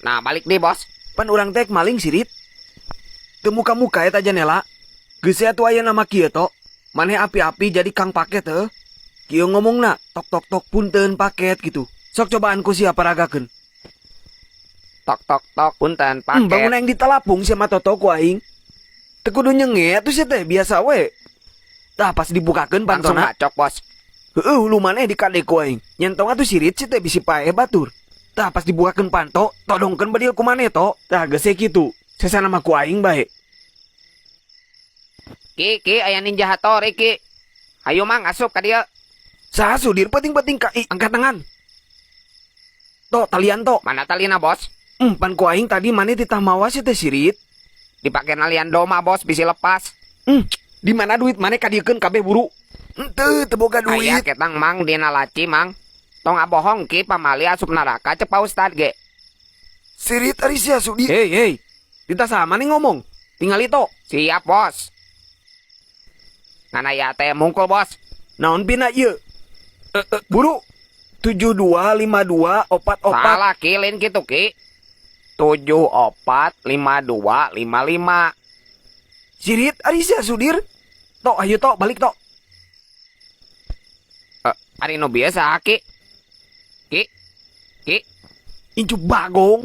Nah, balik deui, Bos. Pan urang teh maling, sirit. Teu muka-muka eta janela. Geus atuh aya nama kieu to. Maneh api-api jadi kang paket heuh. Kieu ngomongna, tok tok tok, punten paket gitu. Sok cobaan ku sia paragakeun. Tok tok tok, punten paket. Bangun yang ditalapung sia mah toto ku aing. Teu kudu nyenge atuh sia teh, biasa we. Tah, pas dibukakeun Langsung pantona. Bacok, Bos. Heueuh, hulu maneh dikadek ku aing. Nyentong atuh sirit sia teh, bisi paeh batur. Tah, pas dibukakeun panto, todongkeun bedil ku maneh to. Tah, geus we kitu. Sesana mah ku aing bae. Ki, Ki, aya Ninja Hattori, Ki. Ayo, Mang, asup ka dieu. Saha Sudir penting-penting ka i, angkat tangan. To, talian to. Mana talina, Bos? Pan ku aing tadi maneh titah mawa sia teh, sirit. Dipake nalian doma, Bos, bisi lepas. Di mana duit maneh? Kadieukeun kabeh, buru. Henteu, teu boga Aya duit. Ketang, Mang, dina laci, Mang. Tong abohong, Ki, pamali asup neraka cek Pak Ustad ge. Sirit ari sia, Sudir. Hei, hei. Titah saha maneh ngomong? Tingali to. Siap, Bos. Ngan aya ATM mungkul, Bos. Naon pina ieu? Eh, eh, buru. 725244. Salah, Ki, lain kitu, Ki. 745255. Sirit ari sia, Sudir. Tok, ayo tok, balik tok. Eh, ari nu bieu saha, Ki? Ki? Ki? Incu bagong.